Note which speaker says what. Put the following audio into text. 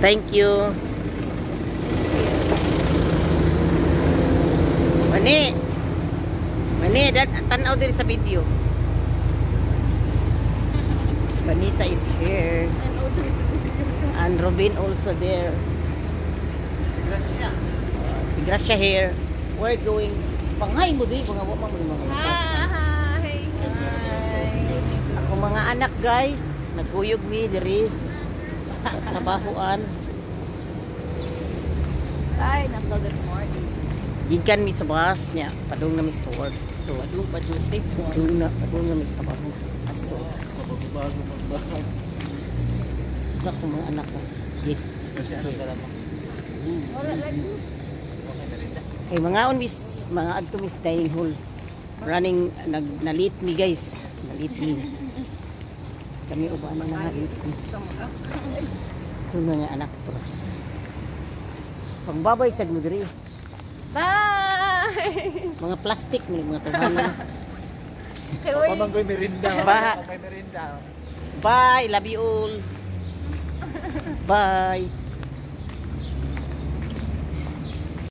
Speaker 1: Thank you. Mani. Mani, tanaw diri sa video. Vanessa is here. And Robin also there.
Speaker 2: Si Gracia.
Speaker 1: Si Gracia here. We're going. Panghay mo di, mga wa mo mga lakas.
Speaker 3: Hi!
Speaker 1: Ako mga anak, guys, nagkuyog mi diri sa trabahoan.
Speaker 3: Ay, nako, good morning.
Speaker 1: Gikan mi sa bus niya, padung na mi sa work. So,
Speaker 3: Padung pa duty.
Speaker 1: Padung na mi trabaho. So,
Speaker 2: Bago-bago magbahag.
Speaker 1: Ako mga anak ko. Yes, is
Speaker 2: Kasi ano
Speaker 1: here.
Speaker 2: dala mo?
Speaker 3: Wala lagi.
Speaker 2: Okay na rin na.
Speaker 1: Kay mga on miss, mga adto miss dining hall. Running nag nalit mi, guys. Nalit mi. Kami uban na nga dito. Kung nga anak to. Pangbabay sad mo diri.
Speaker 3: Bye!
Speaker 1: Mga plastic mo mga tahanan.
Speaker 3: Kay wait.
Speaker 2: Pamanggoy merinda.
Speaker 1: Ba-
Speaker 2: Pamanggoy merinda.
Speaker 1: Bye, love you all. Bye.